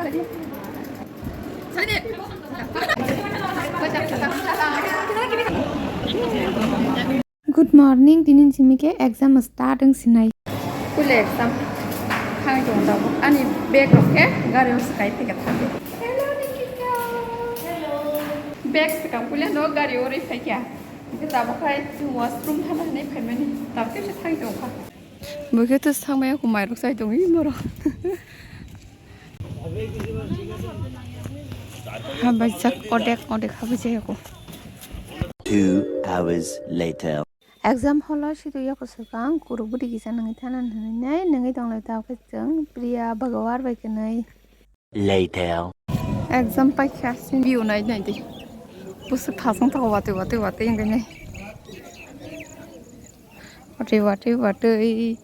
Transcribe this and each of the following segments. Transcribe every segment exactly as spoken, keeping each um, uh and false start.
Good morning, tini simi khe exam start wng sinai. Kule exam thang tong tabuk ani bag rok khe gari o swkai thika thang. Hello Nikita. Hello. Bag swkang kule no gari o rwi phai kha. Hingke tabuk khai chwng washroom thana hinwi phaimani. Tabuk khe thang tong kha. Bo khe to swngmaya kho mairok chai tong i borok. Habaijak odek odek habaijak. Two hours later. Exam hall o sidu yako swkang kuruk bwtwi kisa nungwi thana hinwi nai nungwi tonglai ta khe chwng Priya Bhagwar bai kwnwi. Later. Exam paikha sini view nai nai di. Bwswk thasung thago watwi watwi watwi wngwi nai. Watwi watwi watwi.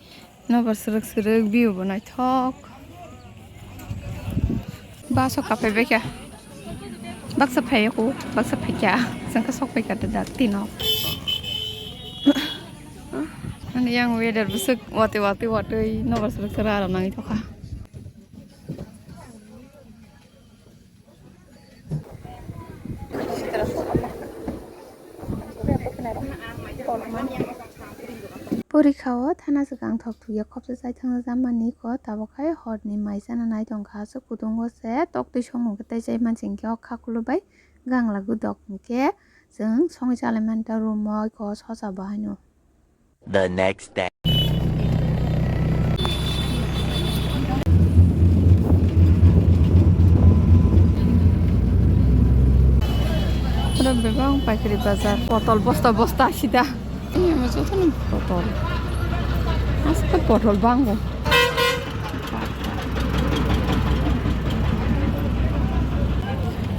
Nobar swrwk swrwk view bo naithok. Bus o kaphai baikha. Baksa phaiya kho, baksa phaikha. Chwng khe sok phaikha da tino. Ani yang weather bwswk watwi watwi watwi nobar swrwk swrwk aro nangwi thokha. Porikha o thana swkang thok thukya khopsa chai thangna jamani ko tabuk hai horni mai chana nai tongkha aswk kutung o se tok twi songmung khe tei chai mansi hinkhe o kha kulubai gangla gudok hinkhe chwng songwi chalai manta room o ko sosa bo haino. The next day. Oro bebak paikari bazar, potol bosta bosta sida. Ini mah joto ni potol. Aste potol bango.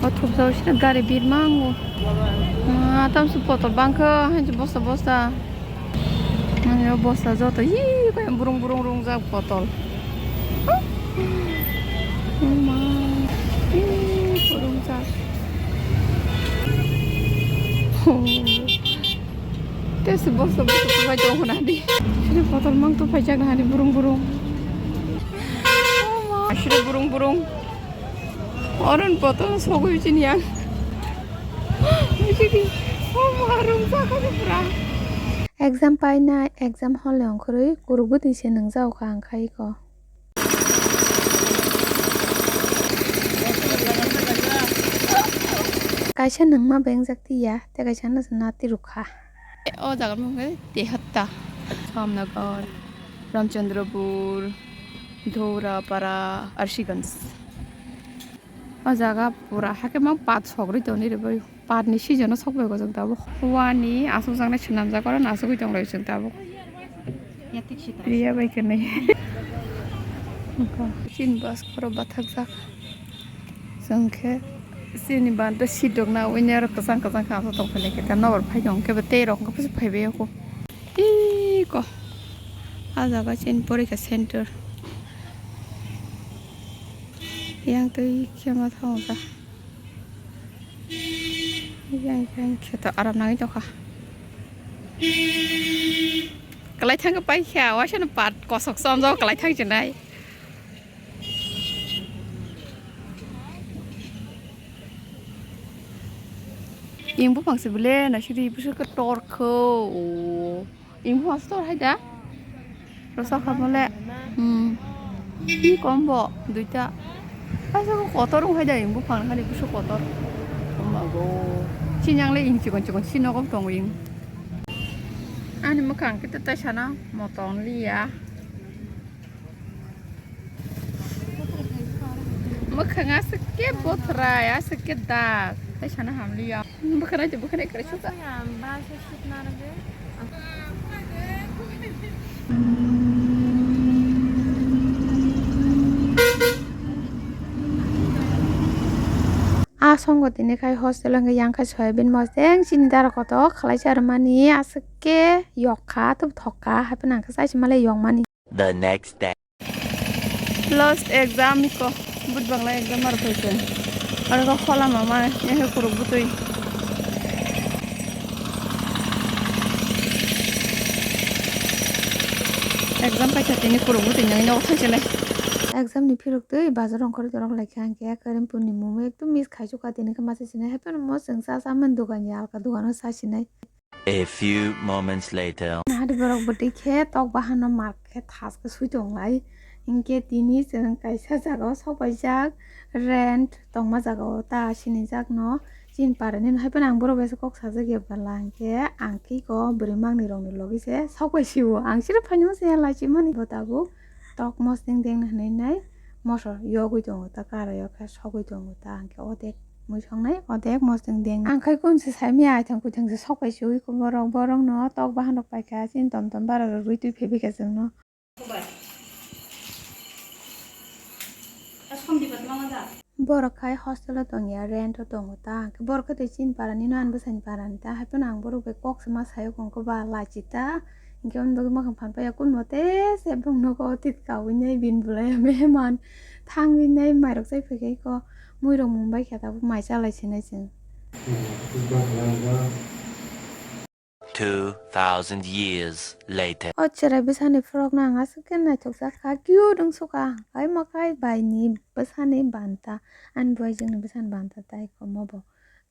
O thupsa sida gari bir mango. Ah, tam su potol bangkha, hanji bosta bosta. Ani o bosta joto, ih, kaya burung burung rungjak potol. Oh ma, ih, burung jak. Oh. Tei se bosta bosta tupai tong hwnadi. Sini potol mang tupai jak nahani burung burung. Oh ma, sini burung burung. Oron potol sogwi chini ang. Bujidi. Oh ma, rungjak ani pura. Exam painai, exam hall ni ongkhorwi kuruk bwtwi se nwngjao kha ang khai ko. Kaisa nungma bengjak tiya, tei kaisa no se nati rwkha. O jaga mung khe Tehatta, Samnagar, Ramchandrapur, Dhourapara, Arshiganj. O jaga pura hakhe mang pat sogri toni rwbaio. Patni season o sok bai gojak tabuk. Wani aswk jaknai swnamjak oro no aswk oi tong lai chwng tabuk. Priya bai kwnwi. Chini bus khoro bathakjak. Chwng khe chini banta seat rok na wngya aro kwchang kwchang khe aswk tong phai nai khe ta nokbar phai tong khe bo tei rok wngkha phai bai ya kho. Iko. Ah jaga chini porikha center. Yang twi khe ma thango ta. Yang yang khe to aram nangwi tongkha. Kwlai thang pai kha, waisa no pat kosok chomjak kwlai thang chinai. Ing buphang se bwle naisiri bwswk khe tor kho. Ing buphang se tor hai da. Rosa kha bole. Hmm. Ih, kom bo duita. Kaisa bo kotor wng hai da ing buphang khani bwswk kotor. Kom ba go. Sini ang le ing chikon chikon sini nogo tongo ing. Ani mwkhang khe tai sana motom liya. Mwkhang aswk khe bothrai, aswk khe dak. Tai sana hamliya. Bwkhanai twi bwkhanai kwrwi suka. A songo tini khai hostel wngkha yang khai soyabin mosdeng chini dara kotor khlai charwmani aswk khe yok kha tub thok kha hai phano ang khe chai se malai yokmani. The next day. Last exam iko, but bangla exam aro phai se. Aro ko khola mama, ehe kuruk butui. Exam paikha tini kuruk butui nang nogo thang se lai. Exam ni phirok twi bazar ongkhorwi dorok lai kha, hwnkhe Karimpur ni momo ekdum miss khaichukha, tini khe masa sinai, hapheno mo chwng cha cha mani dogan ya, alka dogano cha sinai. A few moments later. Nahadi borok bwtwi khe tok bahano mar khe thas khe swi tong lai. Hinkhe tini chwng kaisa jaga o sok paijak, rent tongma jaga o ta sinijak no. Chini para ni hai phano ang borok bai se kok sajak ya bwla, hinkhe ang khe iko bwrwi mangni rok ni logi se sok pai si o. Ang siro phaino se ya lai chimani bo tabuk tok mosdeng deng hinui nai moso yogwi tongo ta, kara yok khe sogwi tongo ta, ang khe odek mui songnai odek mosdeng deng. Ang khai kun se saimaya aithang kuithang se sok pai si o iko borok, borok no tok bahan rok pai kha chini tom tom bara rok rwi twi phebikha chwng no. Borok khai hostel o tongya, rent o tongo ta, hwnkhe borok khe tei chini para ni no, ani bwsani para ni ta, hai phano ang borok bai kok se ma sayo, hwnkhe ba lachi ta, hwnkhe aboni bagwi mwkhang phan paiya, kun mote se bong nogo tit kaui nai bini bolai meheman thangwi nai, mairok chai phaikha iko, muirok mung bai kha tabuk mai chalai sinai chwng. Two thousand years later. O cherai bwsani frog no ang aswk khe naithok jak kha, cute wng sukha. Hai makai bai ni bwsani banta, ani boyfriend ni bwsani banta tai komo bo.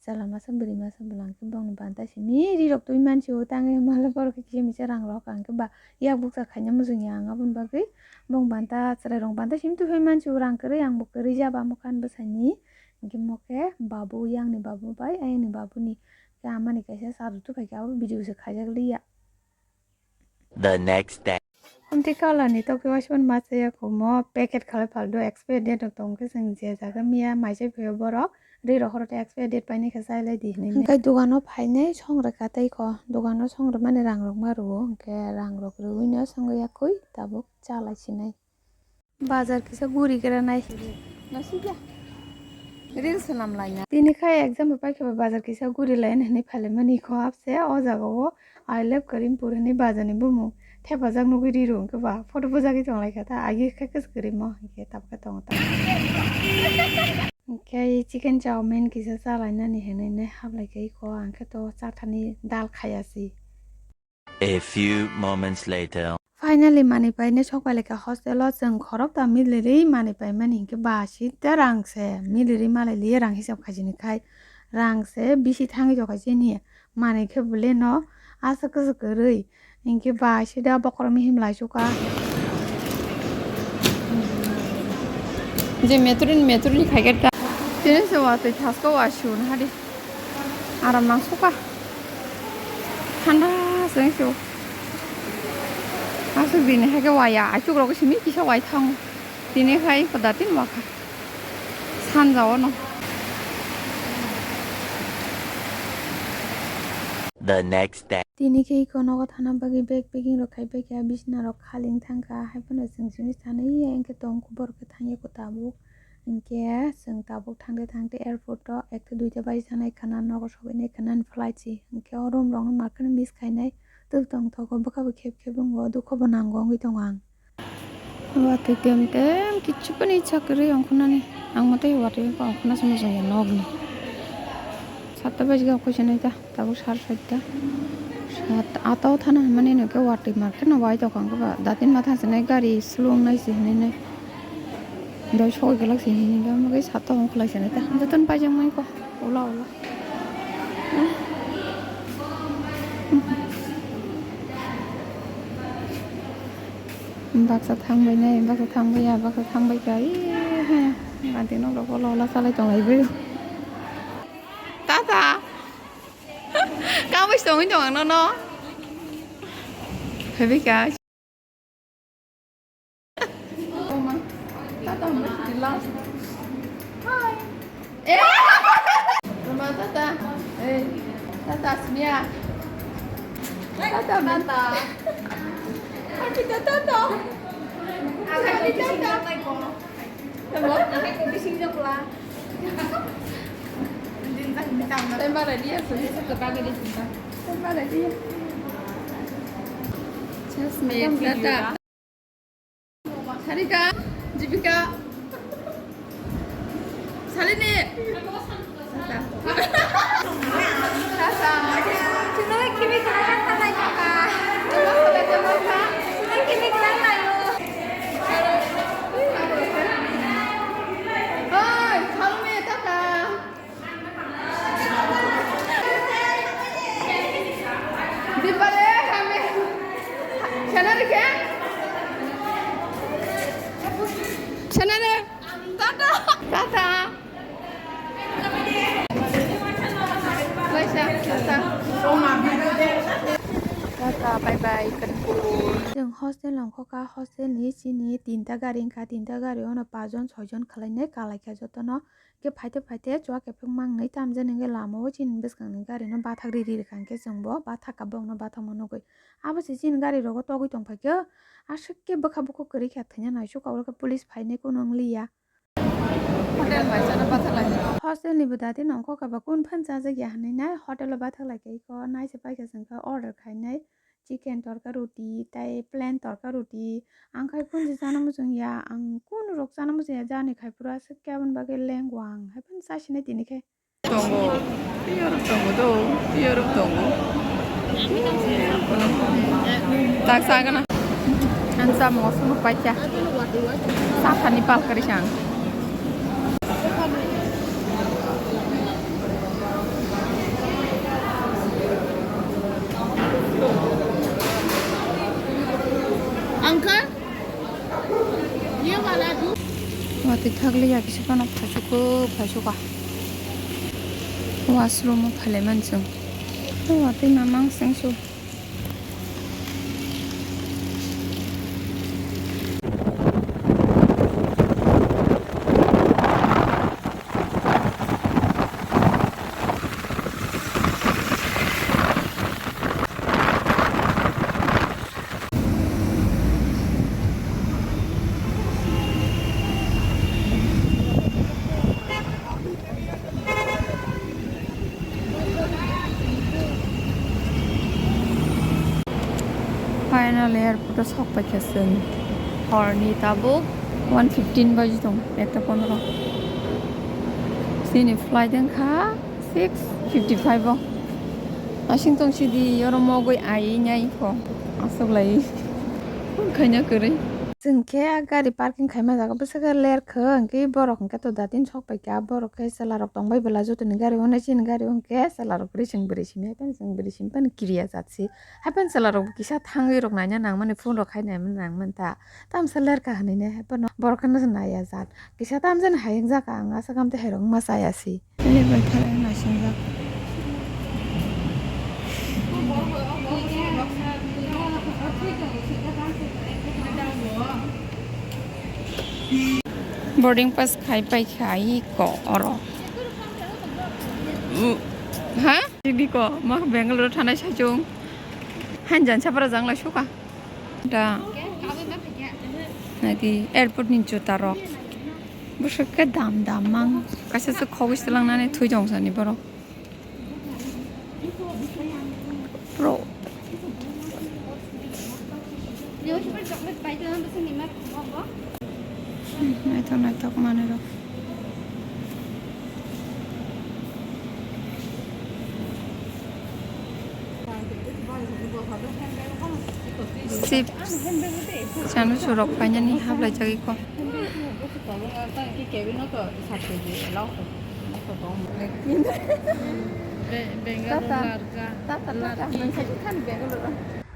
Chwla masa bwrwi masa bwlang khe bongni banta simi ri rok twi man si o, tangwi mala borok khe kisa misa rang rok ang khe ba yak bukcha khaina muchung ya ang aboni bagwi bong banta cherai rok banta simi twi man si o, rang kwrwi ang bo kwrwi ja ba mokhan bwsani. Hwnkhe mo khe babu, yang ni babu bai ayang ni babu ni khe amani kaisa chadu tubui khe abo video se khaijak liya. The next day. Amtwi kalar ni tokhe waisukmani masa ya kho mo packet khalai phaldo, expire date rok tong khe chwng je jaga miya maisai phaio borok ri rok horo expire date painai khe chai lai di hinui. Hwnkhe dogano phainai song rwkha tei kho dogano song rwmani rang rok ma rwo, hwnkhe rang rok rwui no songwi yakhwi tabuk cha lai sinai. Bazar kisa guri gra nai. Naisik ya. Reels swnam laina. Tini khai exam bo paikha ba bazar kisa guri laina hinui phailaimani kho hapse o jaga o I love Karimpur hinui bazar ni bumung thepajak nugui ri rw hwnkhe ba photo bujagwi tong lai kha ta, agi khe kwchwk kwrwi mo hwnkhe tabukhe tongo ta. Hwnkhe chicken chowmin kisa cha lainani hinui nai hap lai kha iko, ang khe to cha thani dal khaya si. A few moments later. Finally, manwi painai sok pai lai kha hostel o, chwng khorok ta milirwi manwi paimani hinkhe ba sita rang se milirwi malai liya, rang hisab khaijini khai rang se bisi thangwi tongkha chini manwi khe bwleno aswk kwchwk kwrwi hinkhe ba sida bokhorok mihim lai sukha. Je metro ni, metro ni khaikhe ta. Tini se watwi thasko wa suna hadi. Aram nang suka. Thanda se wngsu. Aswk bini hai khe waya, aichuk rok simi kisa wai thango. Tini khai koda tin wakha. Sanja ono. The next day. Tini khe iko nogo thana bagwi bag packing rok khai bai kha, bisna rok khali wng thang kha, hai phano chwng simi sanwi ya, hwnkhe tong kubor khe thang ya ko tabuk. Hinkhe chwng tabuk thangde thangde airport o ekta duita baji sanai khana, nogo sogwi nai khana ni flight si. Hinkhe o room rok no market miss khainai, tub tong thogo bwkha bo khep khep wngo, dukho bo nango wngwi tongo ang. Watwi tem tem kichu phano icha kwrwi ongkhornani, ang mote watwi ongkhorna se muchungya nokni. Satta baji kha khuisanai ta. Tabuk sar soi ta. Sat, ato thana hinmani no khe watwi market no wai tokha hwnkhe ba datin ma thang sinai gari slow wngnai se hinui nai. Doi soi glak se hinui nai, omo khe sato ongkhlai sinai ta. Jotono paijak mai kho ula ula. Baksa thang bai nai, baksa thang bai ya, baksa thang bai kha. Ee, he, ganti nok rok ula ula salai tong lai bai. Tata. Kamui songwi tong ang nono. Phaibika. Oma, tata hwnba sidi last. Hi. Eh. Oma, tata. Eh, tata Asmiya. Tata, tata. Happy tata. Happy tata. Tama ready ya, so bisa ke pakai di sini. Tama ready ya. Just me, tata. Sarika, Jipika, Salini. Tata. Cuma kimi kena kan tata nyaka. Cuma kimi kena kan tayo. Bye bye, Kanchanpur. Chwng hostel ongkha kha, hostel ni chini tinta gari wngkha, tinta gari o no pajon soijon khwlainai kalaikha jotono. Hwnkhe phaite phaite chuak ephek mangnwi tamjani hwnkhe lama o chini bwskangni gari no bathak riri rwkha, hwnkhe chwngbo bathak kha, bokno bathakma nugwi. Abo se chini gari rogo togwi tongphaikhe, aswk khe bwkha bukhuk kwrwi kha, thwina naisuk kha, oro khe police phainai kunu wngliya. Hotel bai chana bathak lai. Hostel ni bo dati nongkho kha ba kun phan chajak ya hinwi nai hotel o bathak lai kha iko nai se paikha chwng kha order khainai chicken torka roti tai plain torka roti ang khai kun se chana muchung ya ang kun rok chana muchung ya jani khai pura se kebon bagwi lengwang hai phano chasinai tini khai. Tongo, piyorok tongo do, piyorok tongo. Tak sagana. Ang samung sumuk paikha. Saphani pal kwrwi sang. Uncle? Watwi thagli ya kisa phano phaisukgo phaisukha. Washroom o phailaimani chwng. Watwi mamang chwngsu. Finally airport o sok paikha chwng. Horni tabuk one fifteen baji tong, ekta pondro. Chini flight wngkha six fifty five o. Asing tong sidi oro mogwi ai nai kho. Aswk lai. Khaina kwrwi. Chwng khe gari parking khaima jaga bwswk khe ler kho, hwnkhe borok hwnkhe to datin sok paikha, borok khe chwla rok tongbai bwla jotoni gari o, nai chini gari o hwnkhe chwla rok bwrwi chwng bwrwi simi hai phano chwng bwrwi simi phano kiriya jat se. Hai phano chwla rok kisa thangwi rok naina nang mani phone rok khai naima nang mantha. Tamsa ler kha hinwi nai hai phano borok kheno naiya jat. Kisa tamjani hayung jak ang aswk ham tei hai rok wngma chaya se. Tei bai tharai naising jak. Boarding pass khai pai kha iko oro. Ha? Biko ma Bangalore thanai saichung. Hanjan sapra jang lai suka. Da. Nadi airport ni juta rok. Bwswk khe dam dam mang. Kaisa se khogwi se langnani thwi jong sani borok. Bro. Naithok naithok manwi rok. Chips chana surok painani hablai jagwi kho. Tata, tata, tata, nang sachi khan Bangalore.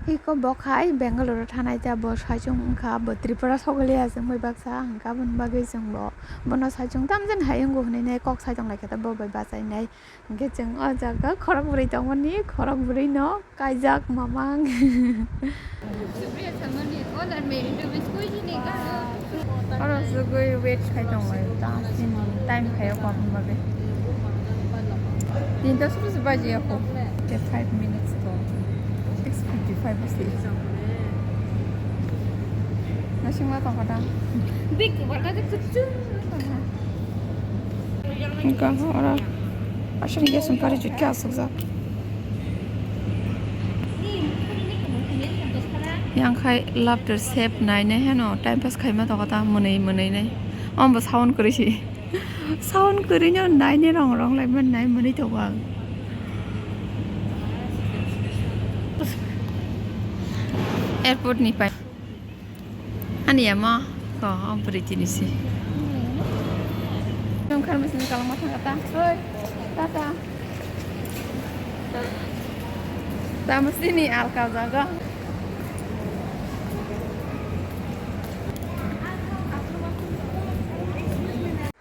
Iko bo khai Bangalore thanai ta bo saichung wngkha bo Tripura sogoli aswk bai baksa hwnkha aboni bagwi chwng bo bono saichung tamjani hayung bo hwnwi nai kok saichung lai khe ta bo bai bachainai. Hwnkhe chwng o jaga khorok bwrwi tongmani, khorok bwrwi no kaijak mamang. Oro sugwi wait khai tongo, ta chini time khai o kothom bagwi. Tinta suru se baji ya kho. Ke five minutes to six fifty five se. Nasing ma tongkha ta. Big wala de kuchu. Hwnkha oro aswk gas wngkha ri jutkhe aswkjak. Yang khai laughter sep nainai heno time pass khaima tongkha ta mwnwi mwnwi nai. Omo bo sound kwrwi si. Sound kwrwi no nainai rong rong lai man nai mwnwi tongo ang. Airport ni pai. Ani yama ko o bwrwi tini se. Nung kharmai sini kalangma thangkha ta. Oi, tata. Tamo sini alka jaga.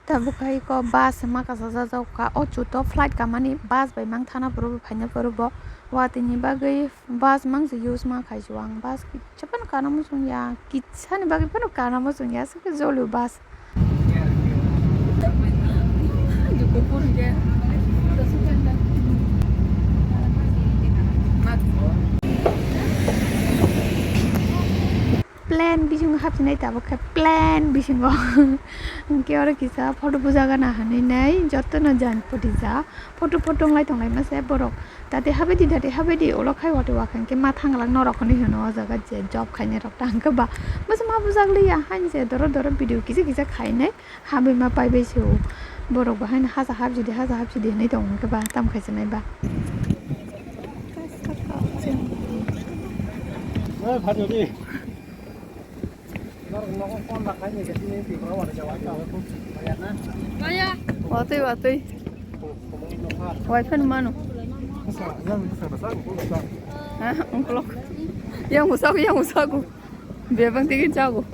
Tabuk hai ko bus ma kasa jajak kha. O chuto flight kamani bus bai mang thana puru bo phaina puru bo. Watwi ni bagwi bus mang se use ma khai se o ang. Bus kisa phano kana muchung ya, kisa ni bagwi phano kana muchung ya, aswk khe jolio bus. Plan bisingo hapsinai tabuk khe plan bisingo. Hwnkhe oro kisa photo bujagana hinwi nai jotono jan phuti ja. Photo photo wnglai tonglai mase borok. Tate habidi tate habidi ulo khai wate wakha hwnkhe ma thanglak norok hinwi hino o jaga je job khainai rok ta hwnkhe ba. Masa ma bujak liya hain je doro doro video kisa kisa khainai. Habwi ma pai bai se o. Borok bo haino hasa hap jidi hasa hap jidi hinwi tongo hwnkhe ba tam khaisa nai ba. Watwi watwi. Wifi no mano. Ha, ungkolok. Yang usaku, yang usaku. Bebang tigin chago.